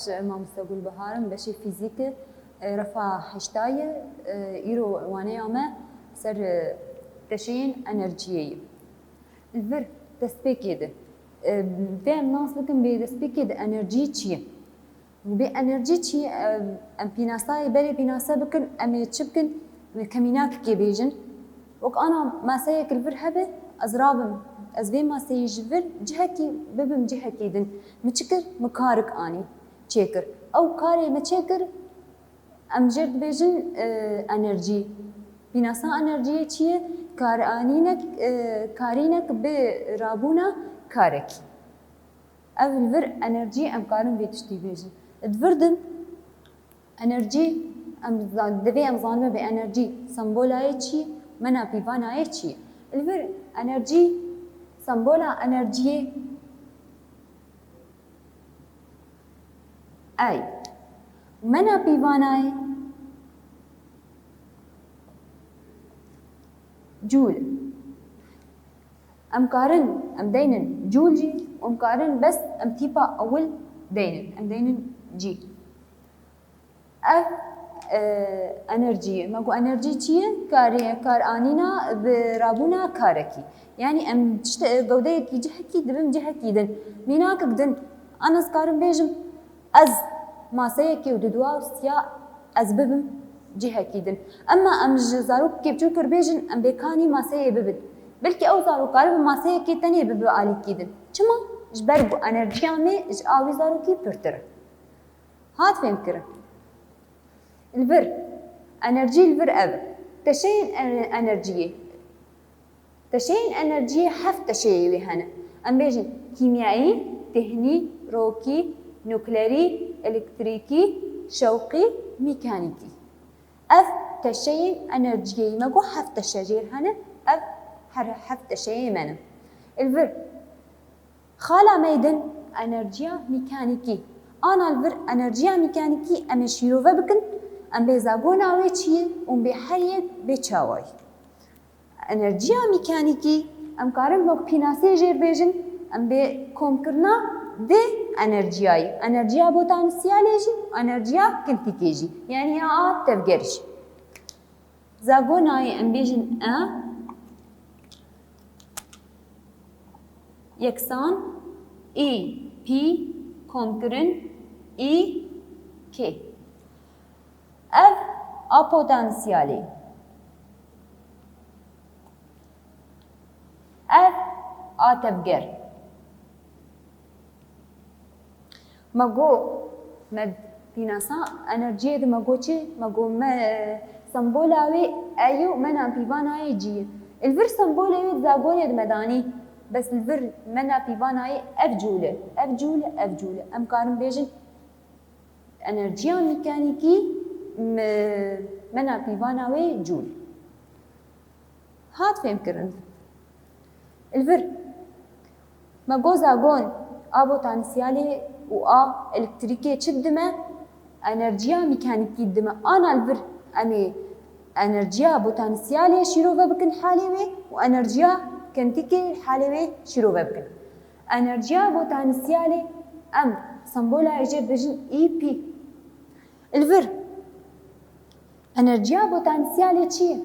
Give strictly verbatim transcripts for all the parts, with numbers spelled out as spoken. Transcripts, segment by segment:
Mamoste Gulbihar im, beşê fîzîk e, refa heştayê, e, îro waneya me ser, e, teşeyên enerjiyê ye. Li vir destpêkê de, e, vê em nas bikin bê destpêkê de enerjî çi ye? Bê enerjî çi ye? E, em pînasayê berê pînase bikin, em ê çi bikin? Em ê kemînakekê bêjin. Wek ana maseyek li vir hebe, ez rabim, ez vê maseyê ji vir cihekî bibim cihekî din. Min çi kir? Min karik anî, çêkir. Ew karê me çêkir, em jê dibêjin, e, enerjî. Pînasa enerjiyê çi ye? Karanînek, e, karînek bi rabûna karekî. Ev li vir enerjî em karin vê tiştî bêjin. Di vir de enerjî, em zan-, divê em zanibin bi enerjî sembola yê çi ye, mena pîvana yê çi ye. Li vir enerjî, sembola enerjiyê ey. Mena pîvana yê cûl. Em karin, em deynin cûl jî, em karin bes em tîpa ewil deynin, em deynin cî. Ev, e, enerjî ye. Me got enerjî çi ye? Karê, karanîna bi rabûna karekî. Yanî em tişt-, gewdeyekî cihekî dibim cihekî din. Mînakek din, an ez karim bêjim, ez maseyekê û dudua û siya ez bibim cihekî din. Emma em ji zarokekê biçûktir bêjin, em bêkanî maseyê bibin. Belkî ew zarok karibe maseyekê tenê bibe alîkî din. Çima? Ji ber ku enerjiya me ji a wî zarokî pirtir e. Hat fêmkirin? Li vir, enerjî li vir ev e. Teşeyên en-, enerjiyê. Teşeyên enerjiyê heft teşeyê wê hene. Em bêjin kîmyayî, tehnî, rokî, nuklerî, elektrîkî, şewqî, mîkanîkî. Ev teşeyên enerjiyê me got heft teşe jêr hene. Ev her heft teşeyê me ne. Li vir, xala me yê din enerjiya mîkanîkî. Ana li vir enerjiya mîkanîkî em ê şîrove bikin, em bê zagona wê çi ye û em bê her yek bê çawa ye. Enerjiya mîkanîkî, em karin wek pînasê jêr bêjin, em bê komkirina vê enerjiyayê. Enerjiya potansiyalê jî, enerjiya kinetîkê jî. Yanî ya a tevger jî. Zagona yê em bêjin E yeksan E P komkirin E K. Ev a potansiyalê. Ev a tevger. Me got, me pînasa enerjiyê de me got çi? Me got me, sembola wê E ye û mena pîvana yê cî ye. Li vir sembolê wê di zagonê de me danî. Bes li vir mena pîvana yê ev cûl e. Ev cûl e, ev cûl e. Em karin bêjin enerjiya mîkanîkî me-, mena pîvana wê cûl. Hat fêmkirin? Li vir me got zagon a potansiyalê û a elektrîkê çi didime? Enerjiya mîkanîkî didime. Ana li vir em ê enerjiya potansiyalê şîrove bikin halê wê û enerjiya kinetîkê halê wê şîrove bikin. Enerjiya potansiyalê em sembola jê dibêjin E P. Li vir enerjiya potansiyalê çi ye?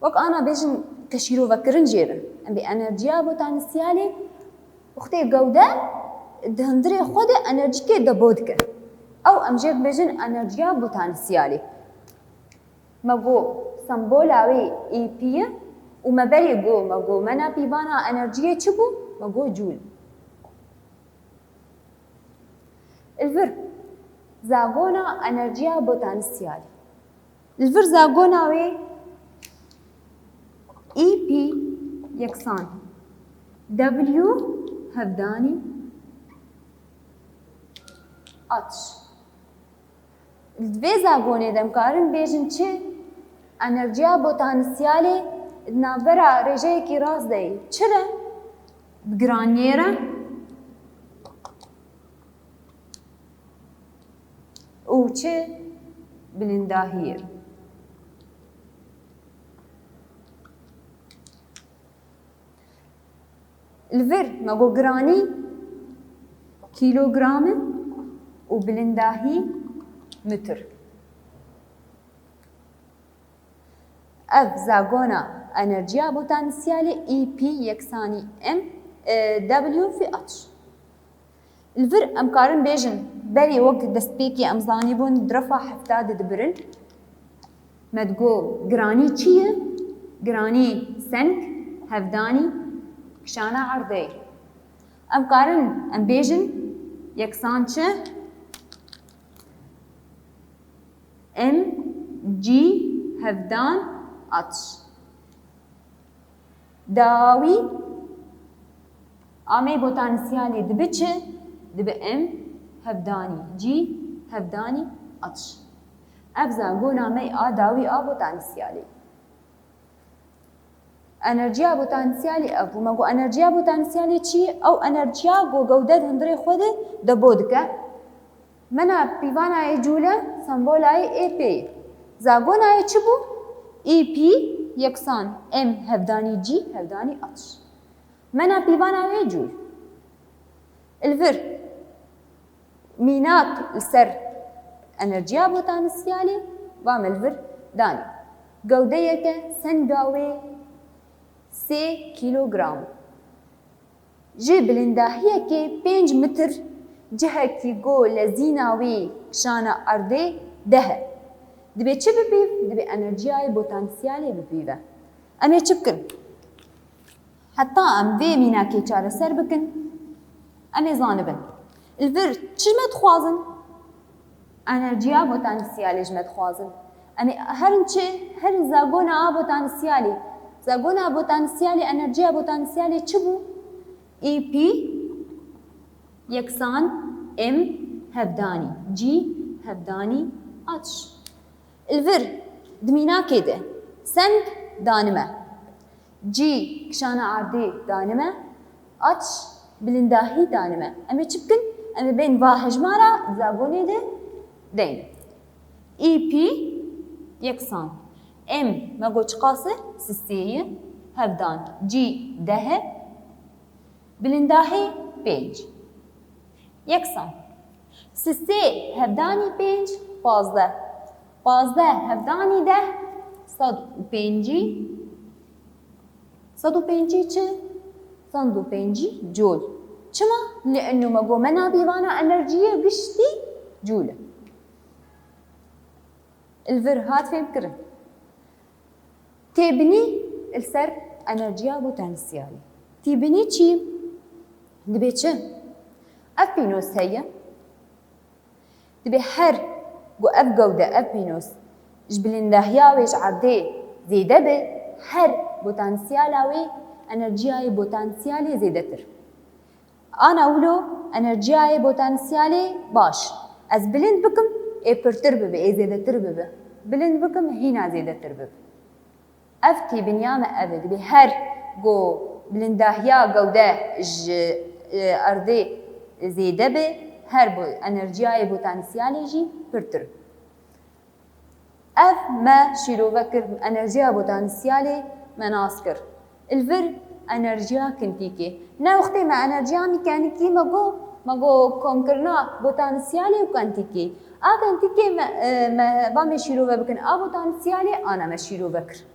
Wek ana bêjin ke şîrovekirin jê re. Em bê enerjiya potansiyalê wextê gewde di hundirê xwe de enerjîkê debo dike. Ew em jê dibêjin enerjiya potansiyalê. Me got sembola wê E P ye û me berê got, me got mena pîvana enerjiyê çi bû? Me got cûl. Li vir zagona enerjiya potansiyalê. Li vir zagona wê E P yeksan W hevdanî atiş. Di vê zagonê de em karin bêjin çi? Enerjiya potansiyalê di navbera rêjeyekî rast de ye. Çi re? Bi giraniyê re û çi? Bilindahiyê re. Li vir me got giranî kîlogram e, û bilindahî mitir. Ev zagona enerjiya potansiyalê E P yeksanî M, e, W V H. Li vir em karin bêjin, berê wek destpêkê em zanîbûn di refa hefta de dibirin. Me digo giranî çi ye? Giranî seng, hevdanî, kişana erdê. Em karin em bêjin yeksan çi? M G hevdan H. Dawî amey potansiyalê dibe çi? Dibe M hevdanî G hevdanî H. Ev zagona me a dawî a potansiyalê. Enerjiya potansiyalê ev bû. Me got enerjiya potansiyalê çi ye? Ew enerjiya ku gewde di hundirê xwe de debo dike. Mena pîvana yê cûle sembola yê ê pê ye. Zagona yê çi bû? E P yeksan M hevdanî G hevdanî H. Mena pîvana wê cûl. Li vir mînak li ser enerjiya potansiyalê va me li vir danî. Gewdeyeke senga wê sê kîlogram. Ji bilindahiyekê pênc mitir cihekî ku lezîna wî kişana erdê deh e. Dibê çi bipîv? Dibê enerjiyayê potansiyalê bipîve. Em ê çi bikin? Heta em vê mînakê çareser bikin, em ê zanibin. Li vir çi ji me dixwazin? Enerjiya potansiyalê ji me dixwazin. Em ê herin çi? Herin zagona a potansiyalê. Zagona potansiyalê, enerjiya potansiyalê çi bû? E P yeksan M hevdanî G hevdanî H. Li vir di mînakê de seng danime. G kişana erdê danime. H bilindahî danime. Em ê çi bikin? Em ê bên va hejmara zagonê de deyn. E P yeksan M me got çiqas e? Sisê ye. Hevdan G deh e. Bilindahî pênc. Yeksan. Sisê hevdanî pênc, pazdeh. Pazdeh hevdanî deh, sed û pêncî. Sed û pêncî çi? Sed û pêncî cûl. Çima? Li eno me got mena pîvana enerjiyê giştî cûl e. Li vir hat fêmkirin. Têbinî li ser enerjiya potansiyalê. Têbinî çi? Dibê çi? Ev pînos heye. Dibê her ku ev gewde, ev pînos ji bilindahiya wê ji erdê zêde be, her potansiyala wê, enerjiyayê potansiyalê zêdetir. Ana wilo enerjiyayê potansiyalê baş. Ez bilind bikim, ê pirtir bibe, ê zêdetir bibe. Bilind bikim, hîna zêdetir bibe. Ev têbiniya me ev e. Dibê her ku bilindahiya gewde ji, e, erdê zêde be, her ku enerjiyayê potansiyalê jî pirtir. Ev me şîrove kir, enerjiya potansiyalê me nas kir. Li vir enerjiya kintîkê. Ne wextê me enerjiya mîkanîkî me got, me got komkirina potansiyalê û kintîkê. A kintîkê me, e, me va me şîrove bikin. A potansiyalê ana me şîrove kir.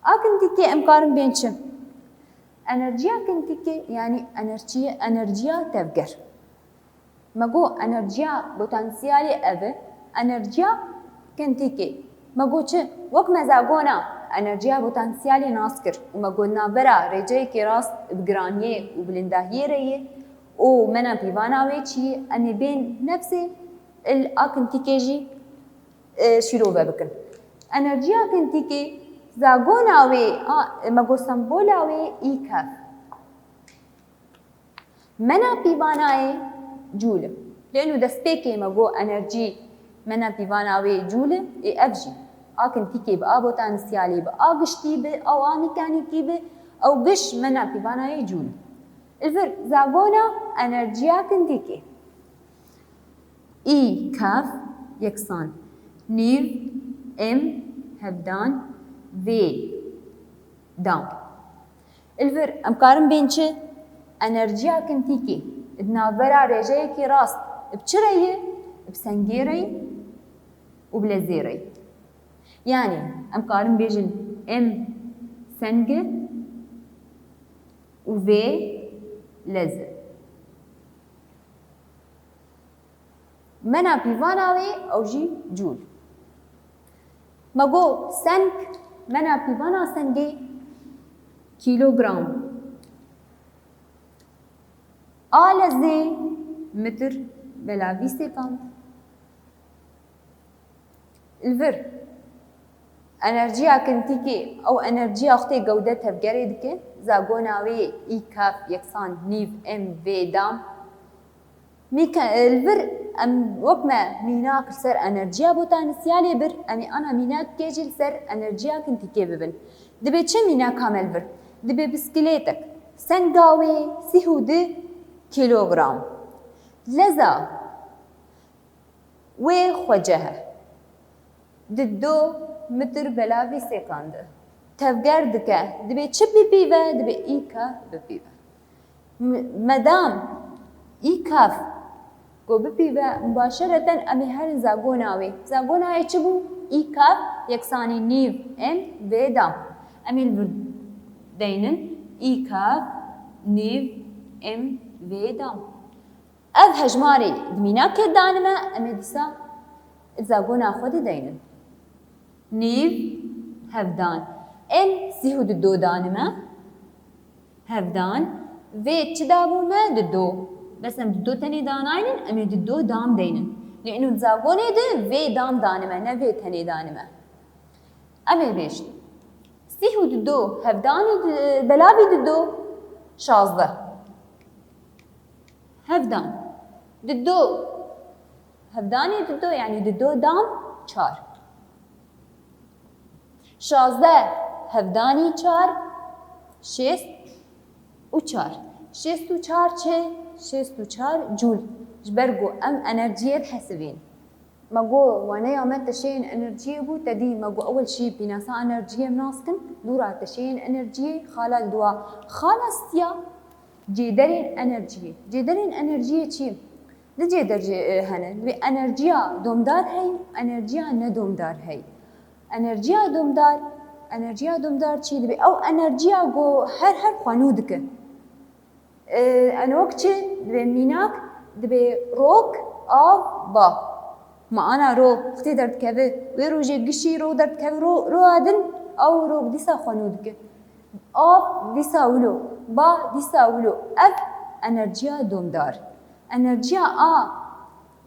A kintîkê em karin bên çi? Enerjiya kintîkê, yanî enerjiye-, enerjiya tevger. Me got enerjiya potansiyalê ev e, enerjiya kintîkê. Me got çi? Wek me zagona enerjiya potansiyalê nas kir û me got navbera rêceyekê rast bi giraniyê û bilindahiyê re ye û mena pîvana wê çi ye? Em ê bên nefsê il a kintîkê jî, e, şîrove bikin. Enerjiya kintîkê zagona wê, a, me got sembola wê î kef. Mena pîvanayê cûl e. Lê eno destpêkê me got enerjî, mena pîvana wê cûl e, ê ev jî. A kintîkê bi a potansiyalê bi a giştî bi, ew a mîkanîkî bi, ew giş mena pîvanayê cûl e. Li vir zagona enerjiya kintîkê. E kaf yeksan nîv M hevdan V dan. Li vir em karin bên çi? Enerjiya kintîkê di navbera rêjeyekî rast bi çi re ye? Bi sengê re yî û bi lezê re yî. Yanî em karin bêjin M seng e û V lez e. Mena pîvana wê ew jî cûl. Me got seng, mena pîvana sengê kîlogram. A lezê mitir belavî sekand. Li vir enerjiya kinetîkê ew enerjiya xwedê gewde tevgerê dike, zagona wê î kaf yeksan nîv M V dam. Mîka-, li vir em wek me mînak li ser enerjiya potansiyalê bir, em ê ana mînakê jî li ser enerjiya kinetîkê bibin. Dibê çi mînaka me li vir? Dibê bisikilêtek, senga wê sîh û du kîlogram. Leza wê xweceh e. Di do mitir belavî sêkand e. Tevger dike. Dibê çi bipîve? Dibê î kaf bipîve. M-, medam î kaf ku bipîve, mubaşereten em ê herin zagona wê. Zagona wê çi bû? Î kaf yeksanî nîv M V dam. Em ê li vir deynin î kaf nîv M V dam. Ev hejmarê di mînakê danime, em ê dîsa di zagona xwe de deynin. Nîv, hevdan. Em sîh û du do danime, hevdan. Vê çi dabû me? Du do. Bes em du do tenê danaynin, em ê du do dam deynin. Lê ino di zagonê de vê dam danime, ne vê tenê danime. Em ê bêjin. Sîh û du do, hevdanî du-, belavî du do, şazdeh. Hevdan. Du do, hevdanî du do, yanî du do dam çar. Şazdeh, hevdanî çar, şêst û çar. Şêst û çar çi? Şêst û çar cûl. Ji ber ku em enerjiyê dihesibîn. Me got, waneya me teşeyên enerjiyê bû, te dî me got, ewil şî pînasa enerjiyê nas kin, dûra teşeyên enerjiyê, xala diwa, xala siya, cêderên enerjiyê. Cêderên enerjiyê çi? Di cêder jî, e, hene. Dibê enerjiya domdar hey, enerjiya nedomdar hey. Enerjiya domdar, enerjiya domdar çi? Dibê ew enerjiya ku her her xwe nû dike. E, eno wek çi? Dibê mînak, dibê rok, av, ba. Ma ana ro, xitê derdikeve, wê rojê gişî ro derdikeve, ro, roya din, ew rok dîsa xwe nû dike. Av dîsa wilo, ba dîsa wilo. Ev enerjiya domdar. Enerjiya a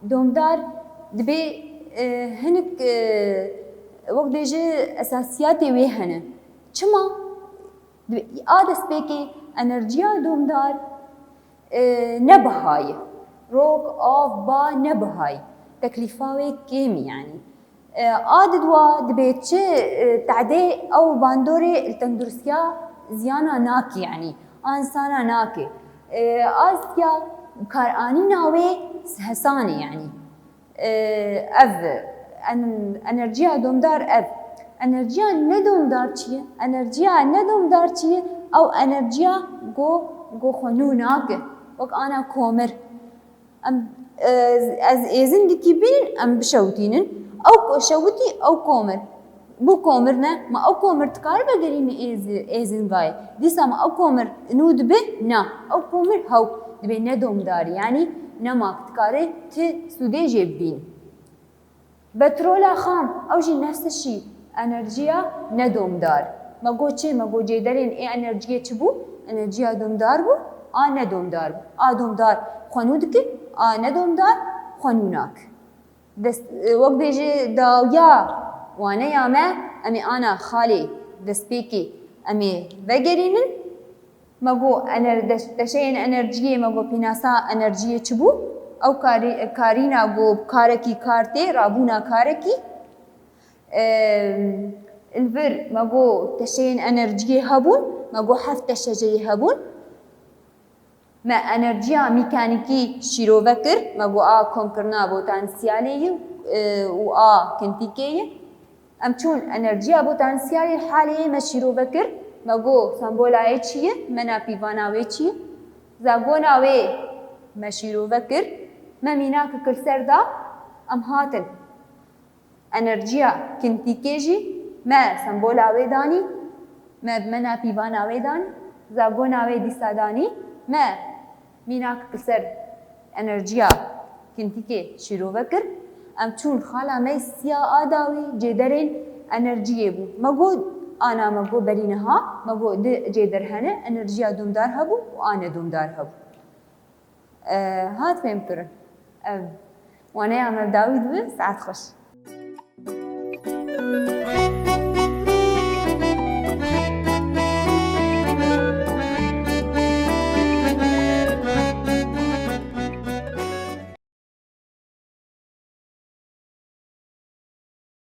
domdar dibê, e, hinik, e, wek bêje esasiyatê wê hene. Çima? Dibê a destpêkê enerjiya domdar, e, ne biha ye. Rok, av, ba ne biha ye. Teklîfa wê kêm e yanî. E, a didwa dibê çi, e, tehdê ew bandorê li tenduristiya ziyana nake yanî. A insana nake. E, a siya karanîna wê hesan e yanî. E, ev en-, enerjiya domdar ev. Enerjiya nedomdar çi ye? Enerjiya nedomdar çi ye? Ew enerjiya go, go xwe nû nake. Wek ana komir. Em, e, ez êzingekî bînin, em bişewitînin. Ew ku şewitî, ew komir. Bû komir ne? Ma ew komir dikare vegerîne êzi-, êzingayê? Dîsa ma ew komir nû dibe? Na. Ew komir hew dibe nedomdarî. Yanî nema dikare ti sûdê jê bibîn. Petrola xam, ew jî nefs şî enerjiya nedomdar. Me got çi? Me got cêderên ê enerjiyê çi bû? Enerjiya domdar bû, a nedomdar bû. A domdar xwe nû dike, a nedomdar xwe nû nake. Dest, wek bêje dawiya waneya me, em ê ana xalê destpêkê em ê vegerînin. Me got ener-, deş-, teşeyên enerjiyê, me got pînasa enerjiyê çi bû? Ew karî-, karîna ku karekî kar tê, rabûna karekî. Em, li vir me got teşeyên enerjiyê hebûn, me got heft teşe jê hebûn. Me enerjiya mîkanîkî şîrove kir, me got a komkirina potansiyalê ye, e, û a kinetîkê ye. Em çûn enerjiya potansiyalê li halê me şîrove kir, me got sembola wê çi ye, mena pîvana wê çi ye. Zagona wê me şîrove kir, me mînak kir ser da, Em hatin. Enerjiya kintîkê jî me sembola wê danî, me bi me napîvana wê danî, zagona wê dîsa danî, me mînak li ser enerjiya kintîkê şîrove kir. Em çûn xala me siya a dawî cêderên enerjiyê bû. Me got, ana me got berî niha, me got di cêder hene, enerjiya domdar hebû û a nedomdar hebû. E, hat fêm kirin. Ev waneya me dawî dibe, saet xweş.